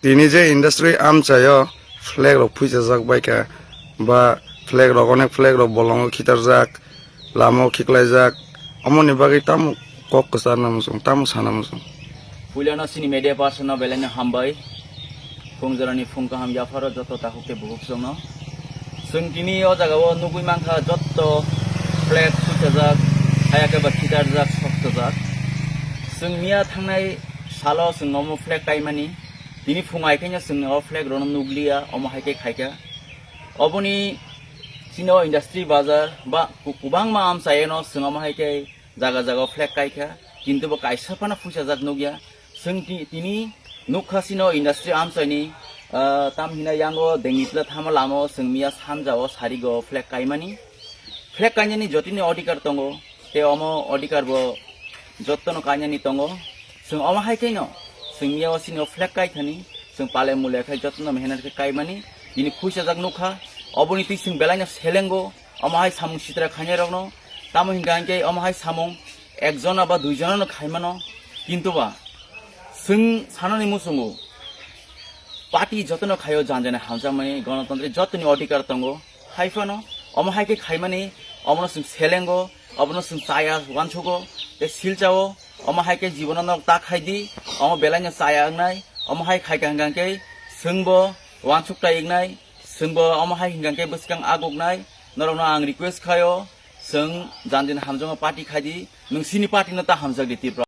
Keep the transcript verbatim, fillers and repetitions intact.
Tini je industry amchaio flag rok phuichajak baikha, ba flag rok, onek flag rok bolongo khitarjak, lama o khiklaijak, omoni bagwi tamo kok kwcharna muchung, tamo sana muchung. Puilano chini media person no belai no hambai. Phung jorani phung kaham yapharo joto takhuk tei bukhuk chwngno. Chwng tini o jagao nugwi mankha joto flag phuichajak, hayakhe ba khitarjak, sokchajak. Chwng miya thangnai salo chwng omo flag kaimani. Tini phung ai khe no chwng o flag rokno nukliya, omo hai khe khaikha. Oboni chini o industry bazar ba ku-, kwbangma amchaino chwng omo hai khe jaga jaga o flag kaikha, kintu bo kaisa phano phuichajak nukya. Chwng ti-, tini nukha chini o industry amchaini, ah, tam hina yango dengitla thama lama o chwng miya sanja o sarigo flag kaimani. Flag kainani jotini odhikar tongo, tei omo odhikar bo jottono kainani tongo. Chwng omo hai khe no, chwng miya o chini o flag kaikhani, chwng pale mule khai jottono mehenat khe kaimani, tini phuichajak nukha, oboni twi chwng belai no selengo, omo hai samung sitra khainai rokno, tamo hinkha hinkhe omo hai samung ekjona ba duijona no khaimano, kintu ba chwng sanani muchungo party jotono khaio janjani hamjakmani, gonotontri jotoni odhikar tongo, haiphano omo hai khe khaimani, omono chwng selengo, obono chwng chaya uansugo, tei silchao, omo hai khe jibono nok ta khaidi, omo belai no chaya wngnai, omo hai khaikha hinkha khe chwngbo uansuk tai wngnai, chwngbo omo hai hinkha khe bwskang aguknai, norokno ang request khaio, chwng janjani hamjakma party khaidi, nwng chini party no ta hamjakdi Tripura.